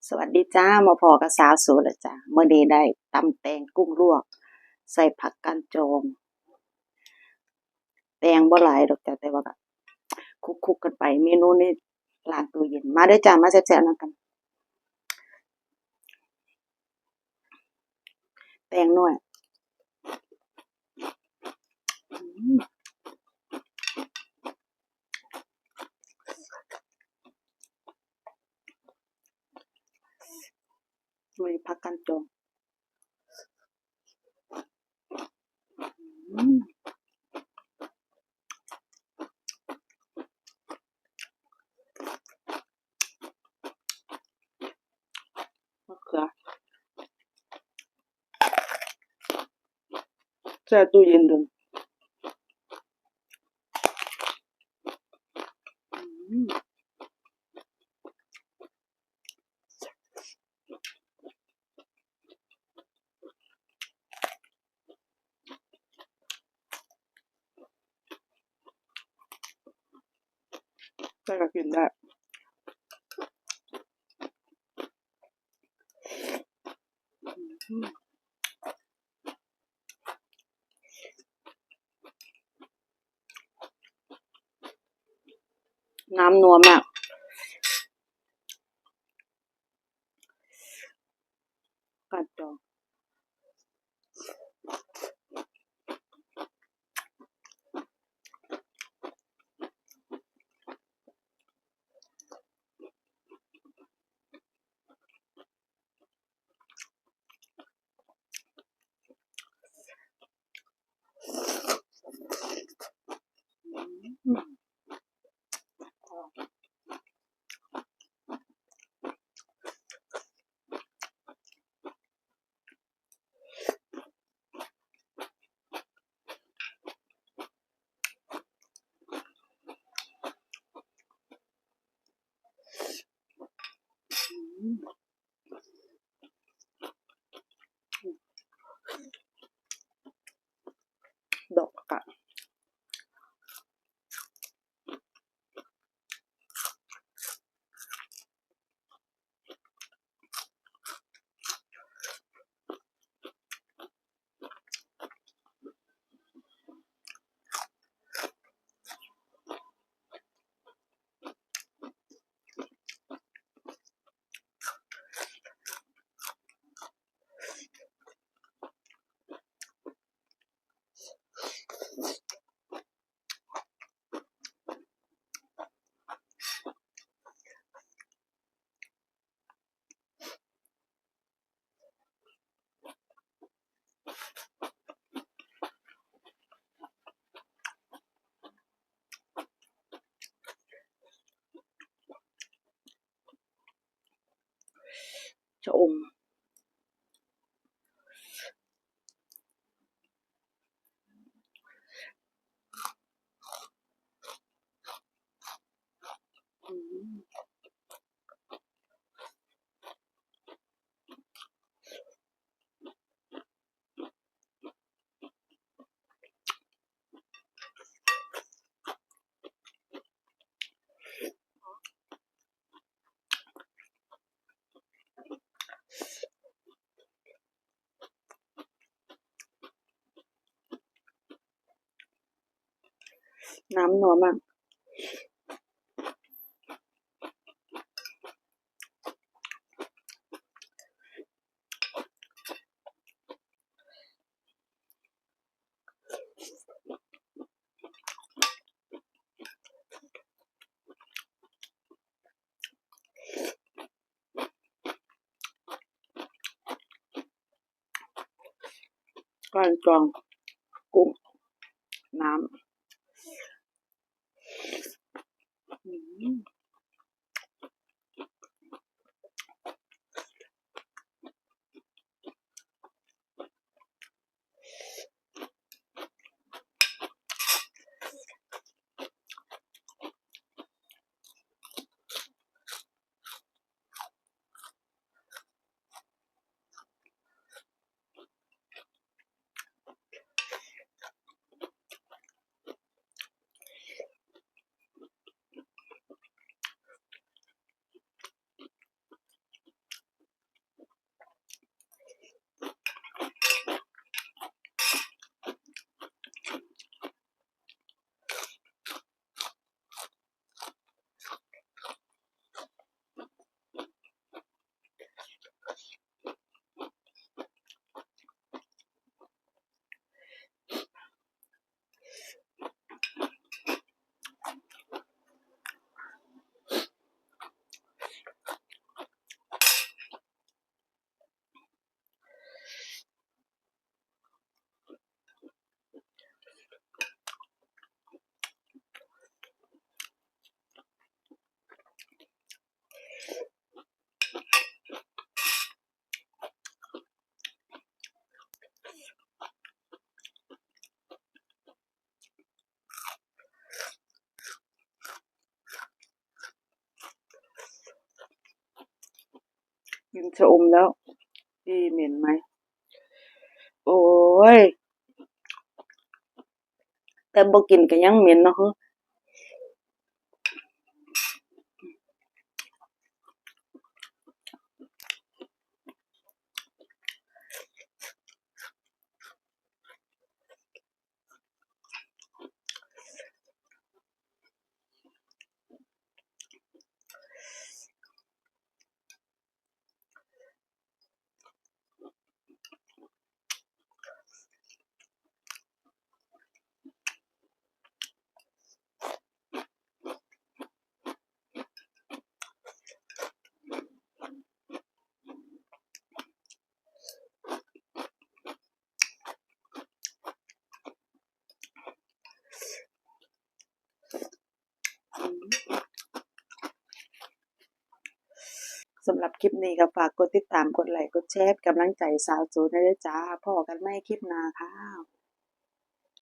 ສະຫວັດດີຈ້າ ມາພໍ້ກັບສາວໂສດແລ້ວຈ້າ. ມື້ນີ້ໄດ້ຕຳແຕງກຸ້ງລວກ ໃສ່ຜັກກ້ານຈອງ. ແຕງບໍ່ຫຼາຍດອກຈ້າ ແຕ່ວ່າກະຄຸກໆກັນໄປ. ເມນູນີ້ລ້າງຕູ້ເຢັນ. ມາເດີຈ້າ ມາແຊບໆນຳກັນ. ແຕງນ້ອຍ ອືມ ໂອ້ຍ ຜັກກ້ານຈອງ. ອືມ ມະເຂືອ ແຊ່ຕູ້ເຢັນດົນ. ອືມ ແຕ່ກໍກິນໄດ້. ນ້ຳນົວມາກ. ກັດຈອງ. ດອກຜັກກາດ. ຊະອົມ. ນ້ຳນົວມາກ. ກ້ານຈອງກຸ້ງນ້ຳ. ອືມ. ອືມ. ກິນຊະອົມແລ້ວ ອີ່ ເໝັນໄໝ? ໂອ້ຍ ແຕ່ບໍ່ກິນກໍຍັງເໝັນເນາະ. ສຳລັບຄລິບນີ້ກໍຝາກກົດຕິດຕາມ ກົດໄລ ກົດແຊ ເປັນກຳລັງໃຈສາວໂຈແດ່ເດີຈ້າ. ພໍ້ກັນໃໝ່ຄລິບໜ້າຄ່ະ.